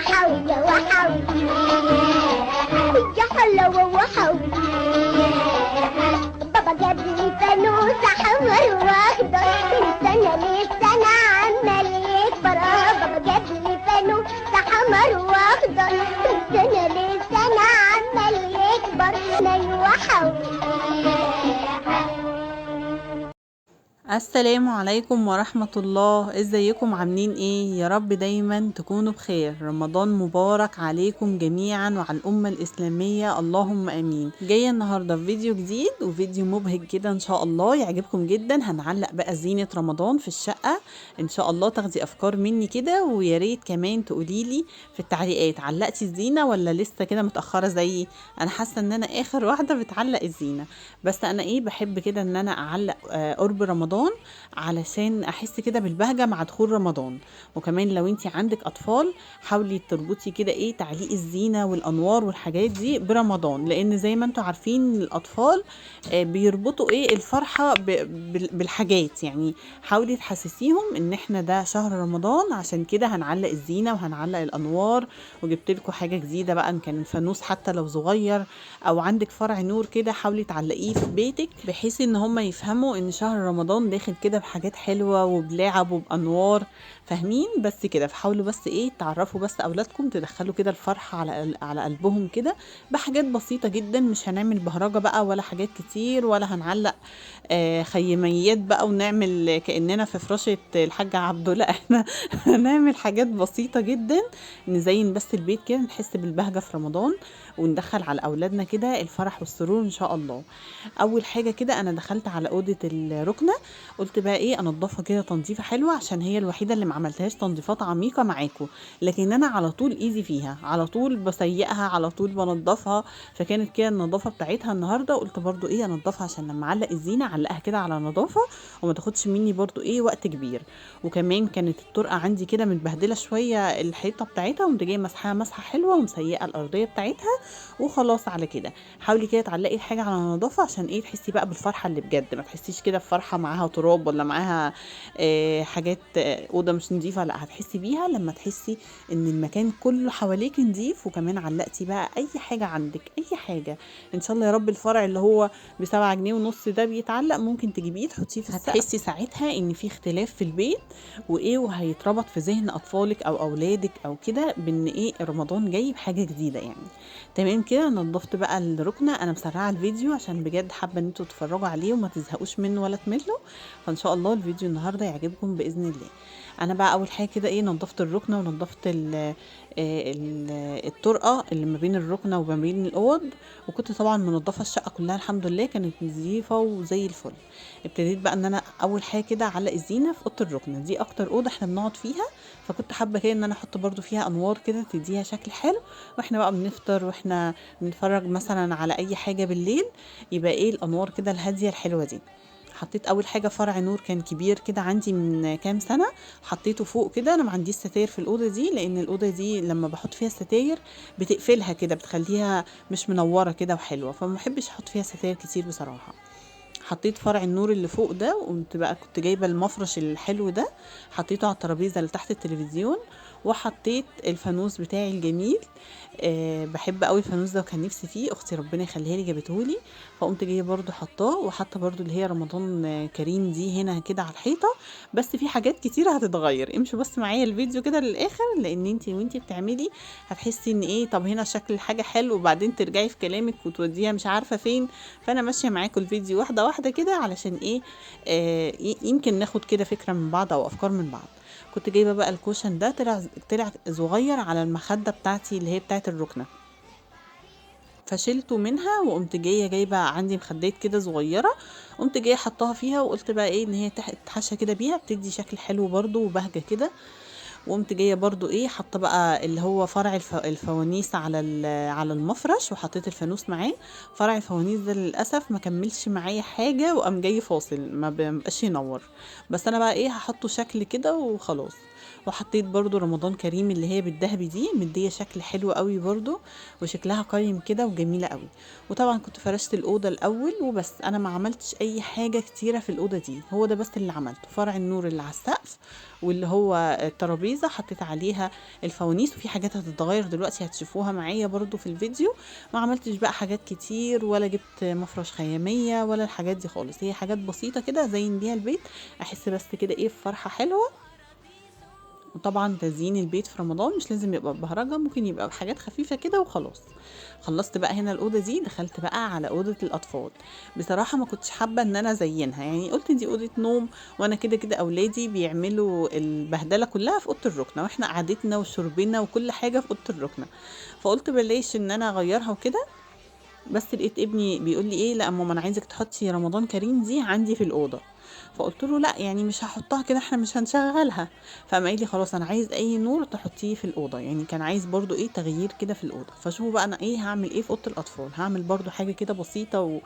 وحوي وحوي يا حلاوة وحوي. بابا جاب لي فانوس احمر واخضر، من سنة لسنة عمال يكبر. بابا جاب لي فانوس احمر واخضر، من سنة لسنة عمال يكبر. وحوي. السلام عليكم ورحمة الله، ازيكم عاملين ايه؟ يا رب دايما تكونوا بخير. رمضان مبارك عليكم جميعا وعلى الأمة الإسلامية، اللهم امين. جاية النهاردة في فيديو جديد وفيديو مبهج كده ان شاء الله يعجبكم جدا. هنعلق بقى زينة رمضان في الشقة ان شاء الله، تاخدي افكار مني كده، ويا ريت كمان تقوليلي في التعليقات علقتي الزينة ولا لسه كده متأخرة زيي. انا حاسة ان انا اخر واحدة بتعلق الزينة، بس انا ايه بحب كده ان انا اعلق قرب رمضان علشان احس كده بالبهجه مع دخول رمضان. وكمان لو انت عندك اطفال حاولي تربطي كده ايه تعليق الزينة والانوار والحاجات دي برمضان، لان زي ما انتم عارفين الاطفال بيربطوا ايه الفرحة بالحاجات. يعني حاولي تحسسيهم ان احنا ده شهر رمضان، عشان كده هنعلق الزينة وهنعلق الانوار. وجبت لكم حاجة جديدة بقى، ان كان الفانوس حتى لو صغير او عندك فرع نور كده حاولي تعلقيه في بيتك، بحيث ان هم يفهموا ان شهر رمضان داخل كده بحاجات حلوة وبلعب وبانوار، فاهمين بس كده. فحاولوا بس ايه تعرفوا بس اولادكم، تدخلوا كده الفرحة على قلبهم كده بحاجات بسيطة جدا. مش هنعمل بهرجة بقى ولا حاجات كتير، ولا هنعلق خيميات بقى ونعمل كاننا في فراشه الحاج عبده، لا احنا هنعمل حاجات بسيطة جدا، نزين بس البيت كده، نحس بالبهجه في رمضان، وندخل على اولادنا كده الفرح والسرور ان شاء الله. اول حاجة كده انا دخلت على اوضة الركنه، قلت بقى ايه انضفها كده تنظيفه حلوة، عشان هي الوحيدة اللي ما عملتهاش تنظيفات عميقة معاكم، لكن انا على طول ايزي فيها، على طول بسيقها، على طول بنضفها. فكانت كده النظافة بتاعتها النهارده، قلت برضو ايه انضفها عشان لما اعلق الزينة اعلقها كده على نظافة وما تاخدش مني برضو ايه وقت كبير. وكمان كانت الطرقه عندي كده متبهدله شوية الحيطة بتاعتها، وقمت جاية مسحها مسحه حلوة ومسيقه الارضية بتاعتها وخلاص على كده. حاولي كده تعلقي الحاجة على نظافة عشان ايه تحسي بقى بالفرحه اللي بجد، ما تحسيش كده بفرحة معاها تراب ولا معاها حاجات اوضة مش نظيفة، لا هتحسي بيها لما تحسي ان المكان كله حواليك نظيف. وكمان علقتي بقى اي حاجة عندك، اي حاجة ان شاء الله يا رب. الفرع اللي هو ب7.5 جنيه ده بيتعلق، ممكن تجيبيه تحطيه في السقف، هتحسي ساعتها ان في اختلاف في البيت وايه، وهيتربط في ذهن اطفالك او اولادك او كده بان ايه رمضان جاي بحاجة جديدة يعني. تمام كده نظفت بقى الركنه. انا مسرعة الفيديو عشان بجد حابة ان انتوا تتفرجوا عليه وما تزهقوش منه ولا تملوا، فان شاء الله الفيديو النهارده يعجبكم باذن الله. انا بقى اول حاجة كده ايه نظفت الركنه ونظفت الطرقه اللي ما بين الركنه وما بين الاوض، وكنت طبعا منظفه الشقة كلها الحمد لله، كانت نظيفة وزي الفل. ابتديت بقى ان انا اول حاجة كده اعلق الزينة في اوضة الركنه، دي اكتر اوضة احنا بنقعد فيها، فكنت حابة كده ان انا احط برضو فيها انوار كده تديها شكل حلو، واحنا بقى بنفطر واحنا بنتفرج مثلا على اي حاجة بالليل، يبقى ايه الانوار كده الهادية الحلوة دي. حطيت اول حاجة فرع نور كان كبير كده عندي من كام سنة، حطيته فوق كده. انا ما عنديش ستاير في الاوضة دي، لان الاوضة دي لما بحط فيها ستاير بتقفلها كده، بتخليها مش منورة كده وحلوه، فما بحبش احط فيها ستاير كتير بصراحة. حطيت فرع النور اللي فوق ده، وقمت بقى كنت جايبه المفرش الحلو ده حطيته على الترابيزة اللي تحت التلفزيون، وحطيت الفانوس بتاعي الجميل. بحب قوي الفانوس ده وكان نفسي فيه، اختي ربنا يخليها لي جابته لي، فقمت جاية برده حطاه، وحاطه برده اللي هي رمضان كريم دي هنا كده على الحيطة. بس في حاجات كتيرة هتتغير، امشوا بس معايا الفيديو كده للاخر، لان انت وانت بتعملي هتحسي ان ايه طب هنا شكل الحاجة حلو، وبعدين ترجعي في كلامك وتوديها مش عارفه فين. فانا ماشية معاكم الفيديو واحدة واحدة كده علشان ايه يمكن ناخد كده فكرة من بعض او افكار من بعض. كنت جايبه بقى ال cushion ده، طلع صغير على المخدة بتاعتي اللي هي بتاعت الركنه، فشلته منها، وقمت جاية جايبه عندي مخدات كده صغيرة، قمت جاية حطاها فيها، وقلت بقى ايه ان هي تتحشى كده بيها، بتدي شكل حلو برضو وبهجة كده. وقمت جاية برضو ايه حاطه بقى اللي هو فرع الفوانيس على المفرش، وحطيت الفانوس معاه. فرع الفوانيس ده للاسف ما كملش معايا حاجة، وقام جاي فاصل ما بقاش ينور، بس انا بقى ايه هحطه شكل كده وخلاص. وحطيت برضو رمضان كريم اللي هي بالذهبي دي، مديه شكل حلو قوي برضو وشكلها قيم كده وجميلة قوي. وطبعا كنت فرشت الاوضة الاول وبس، انا ما عملتش اي حاجة كتيرة في الاوضة دي، هو ده بس اللي عملته، فرع النور اللي على السقف واللي هو الترابيزة حطيت عليها الفوانيس، وفي حاجات هتتغير دلوقتي هتشوفوها معايا برضو في الفيديو. ما عملتش بقى حاجات كتير ولا جبت مفرش خياميه ولا الحاجات دي خالص، هي حاجات بسيطة كده زين بيها البيت، احس بس كده ايه بفرحة حلوة. وطبعا تزيين البيت في رمضان مش لازم يبقى ببهرجه، ممكن يبقى بحاجات خفيفة كده وخلاص. خلصت بقى هنا الاوضة دي، دخلت بقى على اوضة الاطفال. بصراحة ما كنتش حابة ان انا ازينها، يعني قلت دي اوضة نوم وانا كده كده اولادي بيعملوا البهدله كلها في اوضة الركنه، واحنا قعدتنا وشربنا وكل حاجة في اوضة الركنه، فقلت بلاش ان انا اغيرها وكده. بس لقيت ابني بيقول لي ايه، لا ماما انا عايزك تحطي رمضان كريم دي عندي في الاوضة. فقلت له لا يعني مش هحطها كده، احنا مش هنشغلها. فقام قايل لي خلاص انا عايز اي نور تحطيه في الاوضة، يعني كان عايز برضو ايه تغيير كده في الاوضة. فشوفوا بقى انا ايه هعمل ايه في اوضة الاطفال، هعمل برضو حاجة كده بسيطة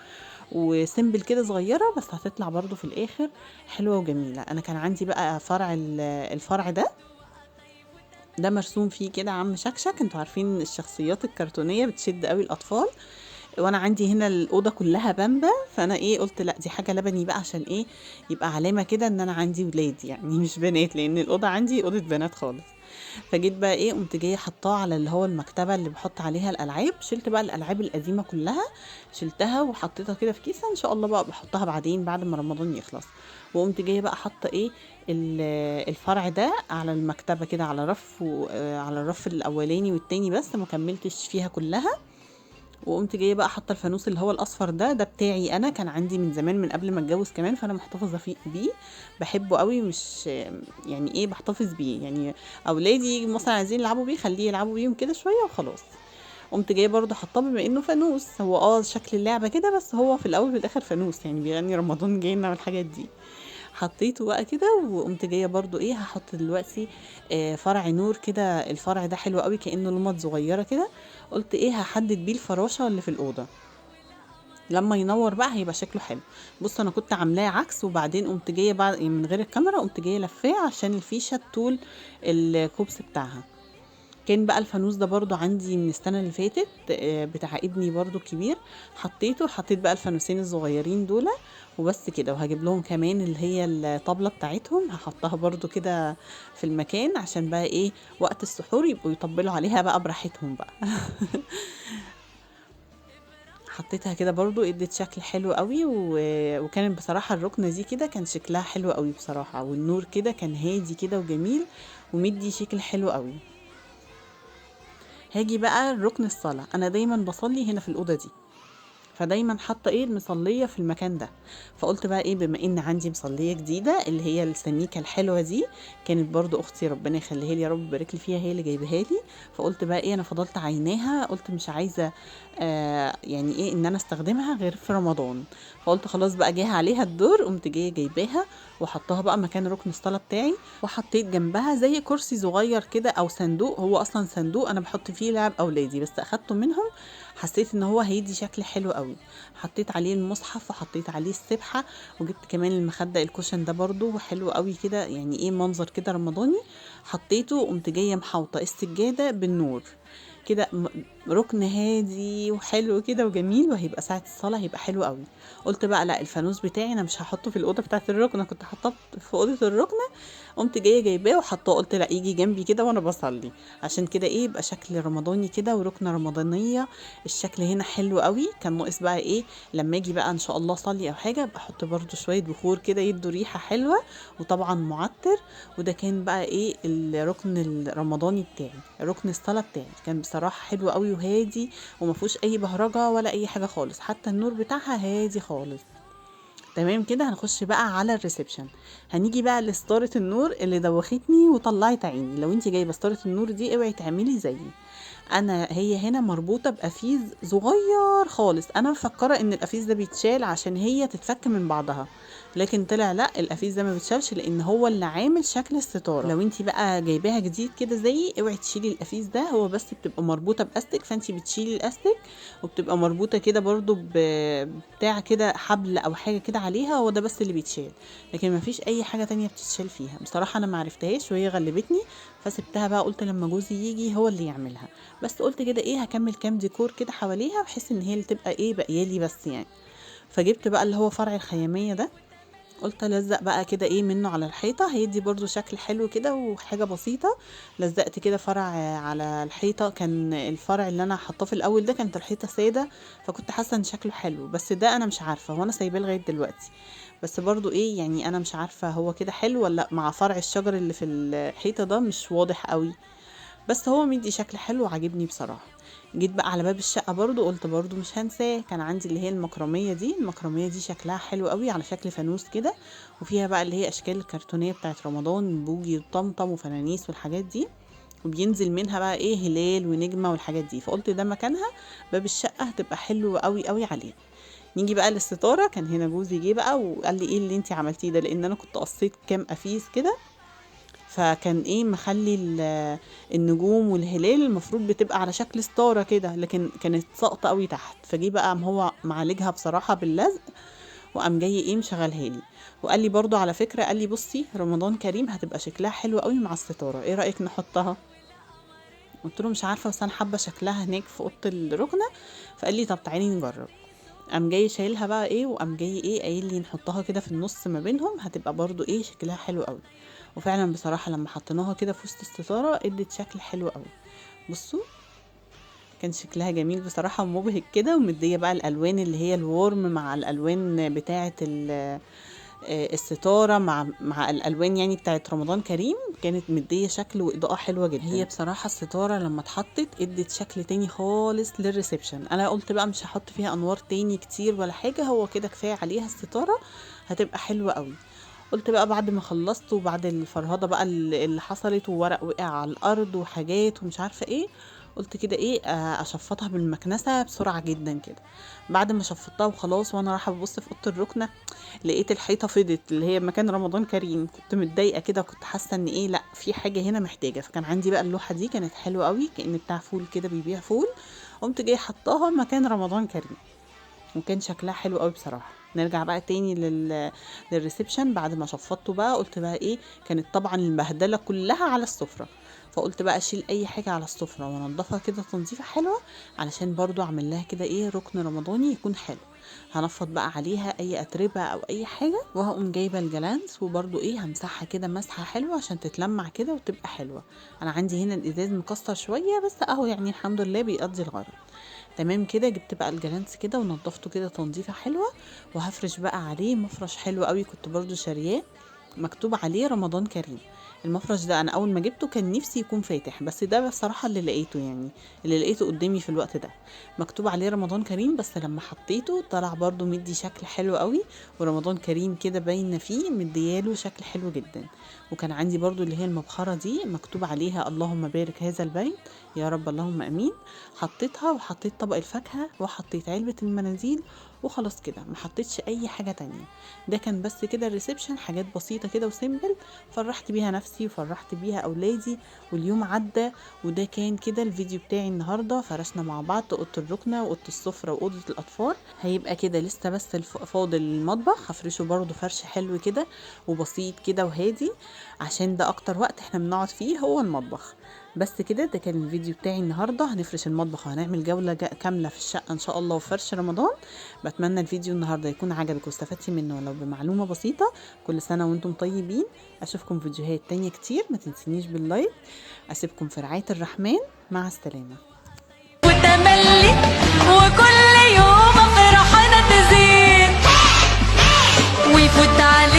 و simple كده صغيرة، بس هتطلع برضو في الاخر حلوة وجميلة. انا كان عندي بقى فرع الفرع ده مرسوم فيه كده عم شكشك، انتوا عارفين الشخصيات الكرتونيه بتشد قوي الاطفال، وانا عندي هنا الاوضة كلها بامبا، فانا ايه قلت لا دي حاجة لبني بقى عشان ايه يبقى علامة كده ان انا عندي ولاد يعني مش بنات، لان الاوضة عندي اوضة بنات خالص. فجيت بقى ايه قمت جاية حطاه على اللي هو المكتبة اللي بحط عليها الالعاب، شلت بقى الالعاب القديمة كلها شلتها وحطيتها كده في كيسه، ان شاء الله بقى بحطها بعدين بعد ما رمضان يخلص. وقمت جاية بقى حاطه ايه الفرع ده على المكتبة كده على رف، على الرف الاولاني والتاني بس ما كملتش فيها كلها. وقمت جاية بقى حاطه الفانوس اللي هو الاصفر ده بتاعي انا، كان عندي من زمان من قبل ما اتجوز كمان، فانا محتفظة فيه بيه، بحبه قوي، مش يعني ايه بحتفظ بيه، يعني اولادي مثلا عايزين يلعبوا بيه خليه يلعبوا بيهم كده شوية وخلاص. قمت جاية برضو حاطاه بما انه فانوس، هو شكل اللعبة كده بس هو في الاول وفي الاخر فانوس، يعني بيغني رمضان جاينا والحاجات دي. حطيته بقى كده. وقمت جاية برضو ايه هحط دلوقتي فرع نور كده، الفرع ده حلو قوي كانه لمط صغيرة كده، قلت ايه هحدد بيه الفراشة اللي في الاوضة، لما ينور بقى هيبقى شكله حلو. بصوا انا كنت عاملاه عكس، وبعدين قمت جاية بعد من غير الكاميرا قمت جاية لفاه عشان الفيشه طول الكوبس بتاعها. كان بقى الفانوس ده برضو عندي من السنة اللي فاتت بتاع ابني برضو كبير، حطيته، حطيت بقى الفانوسين الصغيرين دول وبس كده. وهجيب لهم كمان اللي هي الطبلة بتاعتهم هحطها برضو كده في المكان عشان بقى ايه وقت السحور يبقوا يطبلوا عليها بقى براحتهم بقى. حطيتها كده برضو ادت شكل حلو قوي، وكانت بصراحة الركنة دي كده كان شكلها حلو قوي بصراحة، والنور كده كان هادي كده وجميل ومدي شكل حلو قوي. هاجي بقى ركن الصلاة، انا دايما بصلي هنا في الأوضة دي، فدايما حاطه ايه المصليه في المكان ده. فقلت بقى ايه بما ان عندي مصليه جديدة اللي هي السميكه الحلوة دي، كانت برضو اختي ربنا يخليها لي يا رب يبارك لي فيها هي اللي جايبها لي، فقلت بقى ايه انا فضلت عيناها، قلت مش عايزه يعني ايه ان انا استخدمها غير في رمضان، فقلت خلاص بقى جه عليها الدور، قمت جاية جايباها وحطها بقى مكان ركن الصلاة بتاعي، وحطيت جنبها زي كرسي صغير كده او صندوق، هو اصلا صندوق انا بحط فيه لعب اولادي بس اخدته منهم، حسيت ان هو هيدي شكل حلو قوي. حطيت عليه المصحف وحطيت عليه السبحة، وجبت كمان المخدة ال cushion ده برضو حلو قوي كده، يعني ايه منظر كده رمضاني، حطيته. وقمت جاية محوطه السجادة بالنور كده، ركن هادي وحلو كده وجميل، وهيبقى ساعة الصلاة هيبقى حلو قوي. قلت بقى لا الفانوس بتاعي انا مش هحطه في الاوضة بتاعه الركنه، كنت حاطاه في اوضة الركنه، قمت جاية جايباه وحطاه، قلت لا يجي جنبي كده وانا بصلي، عشان كده ايه يبقى شكل رمضاني كده وركنه رمضانيه، الشكل هنا حلو قوي. كان ناقص بقى ايه لما اجي بقى ان شاء الله اصلي او حاجة ابقى احط برده شوية بخور كده يدوا ريحه حلوة، وطبعا معطر. وده كان بقى ايه الركن الرمضاني بتاعي، ركن الصلاة بتاعي، كان بصراحة حلو قوي وهادي وما فيهوش اي بهرجة ولا اي حاجة خالص، حتى النور بتاعها هادي خالص. تمام كده. هنخش بقى على ال reception، هنيجي بقى لستاره النور اللي دوختني وطلعت عيني. لو انت جايبه ستارة النور دي اوعي تعملي زيي انا، هي هنا مربوطة بقفيز صغير خالص، انا مفكرة ان القفيز ده بيتشال عشان هي تتفك من بعضها، لكن طلع لا القفيز ده ما بيتشالش لان هو اللي عامل شكل الستارة. لو انت بقى جايباها جديد كده زيي اوعي تشيلي القفيز ده، هو بس بتبقى مربوطة باستك، فانت بتشيلي الاستك وبتبقى مربوطة كده برضو بتاع كده حبل او حاجة كده على عليها هو ده بس اللي بيتشال، لكن ما فيش اي حاجة تانية بتتشال فيها. بصراحة انا ما عرفتهاش وهي غلبتني، فسبتها بقى، قلت لما جوزي يجي هو اللي يعملها. بس قلت كده ايه، هكمل كام ديكور كده حواليها بحيث ان هي اللي تبقى ايه باقيالي بس يعني. فجبت بقى اللي هو فرع الخياميه ده، قلت الزق بقى كده ايه منه على الحيطة، هيدي برضو شكل حلو كده وحاجه بسيطة. لزقت كده فرع على الحيطة، كان الفرع اللي انا حطاه في الاول ده كانت الحيطة ساده، فكنت حاسه ان شكله حلو، بس ده انا مش عارفه هو انا سايباه لغاية دلوقتي، بس برضو ايه يعني انا مش عارفه هو كده حلو ولا مع فرع الشجر اللي في الحيطة ده مش واضح قوي، بس هو مدي شكل حلو وعاجبني بصراحة. جيت بقى على باب الشقة برضو، قلت برضو مش هنساه، كان عندي اللي هي المكرميه دي، المكرميه دي شكلها حلو قوي على شكل فانوس كده، وفيها بقى اللي هي اشكال الكرتونيه بتاعت رمضان، بوجي وطمطم وفنانيس والحاجات دي، وبينزل منها بقى ايه هلال ونجمه والحاجات دي، فقلت ده مكانها باب الشقة، هتبقى حلو قوي قوي عليه. نيجي بقى للستاره، كان هنا جوزي جه بقى وقال لي ايه اللي انت عملتيه ده، لان انا كنت قصيت كام قفيز كده، فكان ايه مخلي النجوم والهلال المفروض بتبقى على شكل ستارة كده، لكن كانت ساقطه قوي تحت، فجه بقى قام هو معالجها بصراحة باللزق، وقام جاي ايه مشغلها لي، وقال لي برضو على فكرة، قال لي بصي رمضان كريم هتبقى شكلها حلو قوي مع الستارة، ايه رايك نحطها؟ قلت له مش عارفه، بس انا حابة شكلها هناك في اوضة الركنه، فقال لي طب تعالي نجرب. قام جاي شايلها بقى ايه، وقام جاي ايه قايل لي نحطها كده في النص ما بينهم، هتبقى برضو ايه شكلها حلو قوي. وفعلا بصراحة لما حطيناها كده في وسط الستارة ادت شكل حلو قوي. بصوا كان شكلها جميل بصراحة ومبهج كده، ومديه بقى الالوان اللي هي الورم مع الالوان بتاعه الستارة مع الالوان يعني بتاعه رمضان كريم، كانت مديه شكل واضاءة حلوة جدا. هي بصراحة الستارة لما اتحطت ادت شكل تاني خالص لل reception. انا قلت بقى مش هحط فيها انوار تاني كتير ولا حاجة، هو كده كفاية عليها الستارة، هتبقى حلوة قوي. قلت بقى بعد ما خلصت وبعد الفرهده بقى اللي حصلت وورق وقع على الارض وحاجات ومش عارفه ايه، قلت كده ايه اشفطها بالمكنسه بسرعة جدا كده. بعد ما شفطتها وخلاص، وانا رايحة ببص في اوضة الركنه لقيت الحيطة فضت اللي هي مكان رمضان كريم. كنت متضايقة كده، كنت حاسه ان ايه لا في حاجة هنا محتاجه. فكان عندي بقى اللوحة دي كانت حلوة قوي، كأن بتاع فول كده بيبيع فول، قمت جاية حطاها مكان رمضان كريم، وكان شكلها حلو قوي بصراحة. نرجع بقى تاني لل reception. بعد ما شفطته بقى قلت بقى ايه، كانت طبعا البهدله كلها على السفرة، فقلت بقى اشيل اي حاجة على السفرة وانضفها كده تنظيفه حلوة، علشان برضو اعمل لها كده ايه ركن رمضاني يكون حلو. هنفض بقى عليها اي اتربه او اي حاجة، وهقوم جايبه الجلانس وبرضو ايه همسحها كده مسحه حلوة عشان تتلمع كده وتبقى حلوة. انا عندي هنا الازاز مكسر شوية بس اهو يعني الحمد لله بيقضي الغرض تمام كده. جبت بقى الجلانس كده ونضفته كده تنظيفه حلوة، وهفرش بقى عليه مفرش حلو قوي كنت برضو شارياه مكتوب عليه رمضان كريم. المفرش ده انا اول ما جبته كان نفسي يكون فاتح، بس ده بصراحة اللي لقيته، يعني اللي لقيته قدامي في الوقت ده مكتوب عليه رمضان كريم، بس لما حطيته طلع برضو مدي شكل حلو قوي، ورمضان كريم كده باينة فيه مدياله شكل حلو جدا. وكان عندي برضو اللي هي المبخره دي مكتوب عليها اللهم بارك هذا البيت يا رب اللهم امين، حطيتها وحطيت طبق الفاكهة وحطيت علبة المناديل وخلاص كده، ما حطيتش اي حاجة تانية. ده كان بس كده ال reception، حاجات بسيطة كده و simple، فرحت بيها نفسي وفرحت بيها اولادي واليوم عدى. وده كان كده الفيديو بتاعي النهارده، فرشنا مع بعض اوضة الركنه واوضه السفرة واوضه الاطفال. هيبقى كده لسه بس فاضل المطبخ، هفرشه برده فرش حلو كده وبسيط كده وهادي، عشان ده اكتر وقت احنا بنقعد فيه هو المطبخ. بس كده ده كان الفيديو بتاعي النهارده، هنفرش المطبخ وهنعمل جولة كاملة في الشقة ان شاء الله وفرش رمضان. بتمنى الفيديو النهارده يكون عجبك واستفدتي منه ولو بمعلومة بسيطة. كل سنة وانتم طيبين، اشوفكم فيديوهات تانية كتير، ما تنسينيش بال like. اسيبكم في رعاية الرحمن، مع السلامة. وتملي وكل يوم افرحنا تزيد ويفوت عليك.